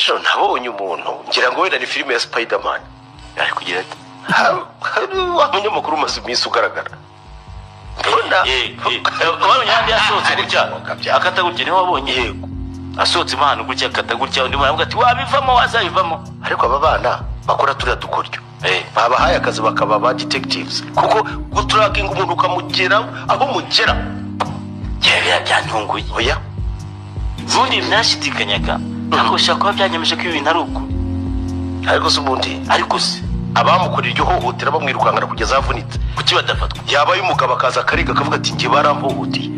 Ejo nabonye umuntu, ngira ngo wenda ni filime ya Spiderman. Ari kugira ati Hari wa munyamakuru umaze iminsi ugaragara mbona. Wabonye ahandi yasohotse gutya, akata gutya, niho wabonye? Yego. Asohotse mo ahantu gutya, akata gutya, undi muntu aravuga ati: "Wabivamo, wazabivamo." Ariko aba bana bakora turiya dukoryo, babahaye akazi bakaba ba detectives, kuko guturakinga umuntu ukamugera aho mugera. Yewe, biriya byantunguye. Oya. Ubundi nashidikanyaga, ariko bishobora kuba byanyemeje ko ibi bintu ari ukuri. Ariko se ubundi, Ariko se abamukorera iryo hohotera bamwirukankana kugeza avunitse, kuki badafatwa? Yabaye umugabo akaza akariga akavuga ati: "Njye barampohoteye."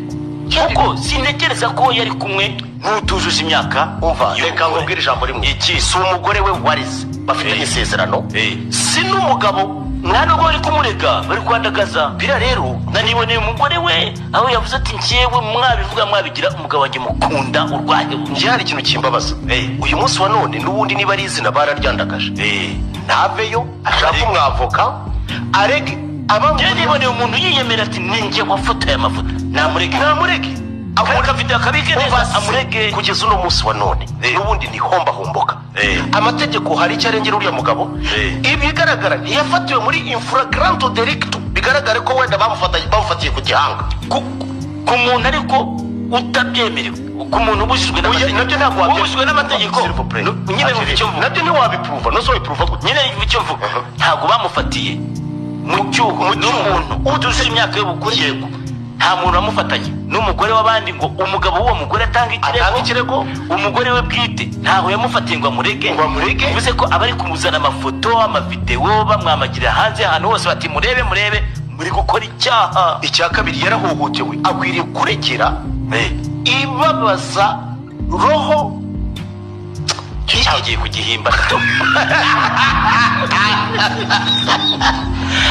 Kuko sintekereza ko yari kumwe n'utujuje imyaka Umva, y'ubukure. reka nkubwire ijambo rimwe. Iki? Si umugore we warize bafitanye isezerano, si n'umugabo. Nta nubwo bari kumurega, bari kwandagaza. Biriya rero, Naniboneye umugore we aho yavuze ati: "Njyewe mwabivuga mwabigira, umugabo wanjye mukunda urwahebuye." Njye hari ikintu kimbabaza. Uyu munsi wa none n'ubundi niba ari izina bararyandagaje, ntaveyo, ashake umwavoka arege Njyewe abamurega. niboneye umuntu yiyemera ati: "Ninjye wafotoye amafoto." Namurege. Namurege. Akora akavidewo akabike Umva neza, se, amurege. Kugeza uno munsi wa none, n'ubundi ni hombahomboka. Amategeko hari icyo arengera uriya mugabo. Ibigaragara, ntiyafatiwe muri in flagrante delicto, bigaragare ko wenda bamufatiye ku gihanga. Ku muntu ariko utabyemerewe, ku muntu ubujijwe Oya, n'amategeko. Nabyo ntabwo Ubujijwe n'amategeko. S'il vous plaît. Nyine mvuga icyo mvuga. Nabyo ntiwabipuruva, nose wabipuruva gute? Nyine mvuga icyo mvuga. Ntabwo bamufatiye mu cyuho n'umuntu utujuje imyaka y'ubukure. Nta muntu wamufatanye n'umugore w'abandi ngo umugabo w'uwo mugore atange ikirego. Atanga ikirego. Umugore we bwite ntaho yamufatiye ngo amurege. Ngo amurege. Bivuze ko abari kumuzana amafoto, amavidewo, bamwamagira hanze ahantu hose bati: "Murebe, murebe, muri gukora icyaha." Icya kabiri, yarahohotewe, akwiriye kuregera ibabaza roho. Icyo cyaha ugiye kugihimba,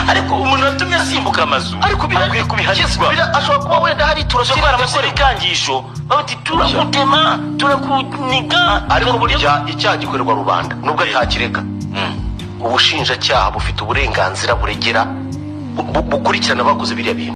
ariko umuntu watumye asimbuka amazu Ariko akwiye kubihanirwa. Ashobora kuba wenda hari Ushobora kuba baramushyira ibikangisho, bati: "Turakutema, turakuniga." Ariko burya icyaha gikorerwa rubanda nubwo atakirega, ubushinjacyaha bufite uburenganzira buregera, bukurikirana abakoze biriya bintu.